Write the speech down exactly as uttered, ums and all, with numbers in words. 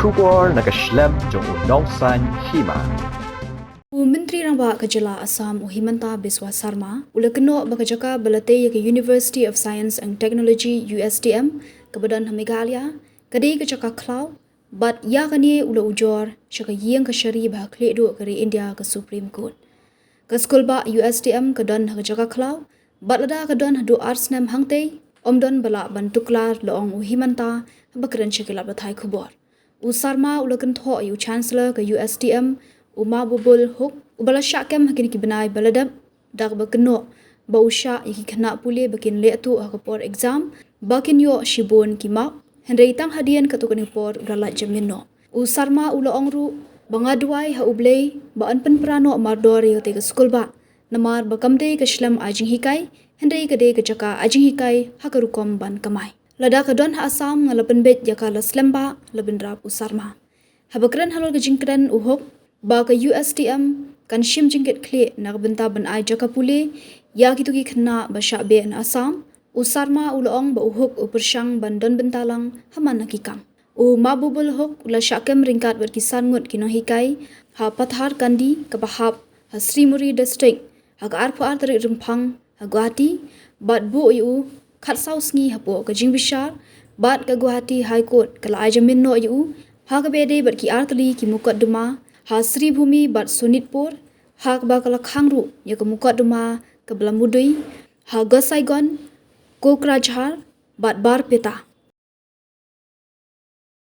Khubor na ka shlem jong u Nongsaiñ Hima. U Myntri Rangbah ka jylla Assam u Himanta Biswa Sarma u la kynnoh ba ka jaka ba la tei ïa ka University of Science and Technology, U S T M, kaba don ha Meghalaya, ka dei ka jaka khlaw, bad ïa kane u la ujor sha ka ïing kashari ba ha khlieh duh ka ri India, ka Supreme Court. Ka skulbah U S T M ka don ha ka jaka khlaw, bad lada ka don haduh ar snem hangtei, ym don ba lah ban tuklar, la ong u Himanta haba kren sha ki lad pathai khubor. U Sarma u la kynthoh ïa u Chancellor ka U S T M, u Mahbubul Hoque, uba la shah kem ha kine ki bnai ba la dep, da kaba kynnoh ba u shah ïa ki khynnah pule ba kin leh tuh ha ka por exam, ba kin ïoh shibun ki mark, hynrei tang hadien katto katne por u la lait jamin noh. U Sarma u la ong ruh ba nga duwai ha U Blei ba yn pynpra noh mardor ïa kata ka skulbah, namar ba kam dei ka shlem ai jinghikai, hynrei ka dei ka jaka ai jinghikai ha ka rukom ban kamai. Lada ka don ha Assam nga la pynbeit ïa ka la slem bah, la bynrap u Sarma. Haba kren halor ka jingkren u Hoque ba ka U S T M kan shim jingkitkhlieh na ka bynta ban ai jaka pule ïa kito ki khynnah ba shah beh na Assam, u Sarma u la ong ba u Hoque u pyrshang ban don bynta lang ha man la ki kam. U Mahbubul Hoque u la shah kem ryngkat bad ki san ngut ki nonghikai ha Pathar Kandi kaba hap ha Sri Muri District ha ka arphew ar tarik Rymphang ha Guwahati, bad buh ïa u khatsaw sngi hapoh ka jingbishar, bad ka Guwahati High Court ka la ai jamin noh ïa u ha kaba ïadei bad ki artylli ki mukotduma ha Sribhumi bad Sonitpur, ha kaba ka la khang ruh ïa ka mukotduma kaba la mudui ha Gosaikhanj, Kokrajhar bad Barpeta.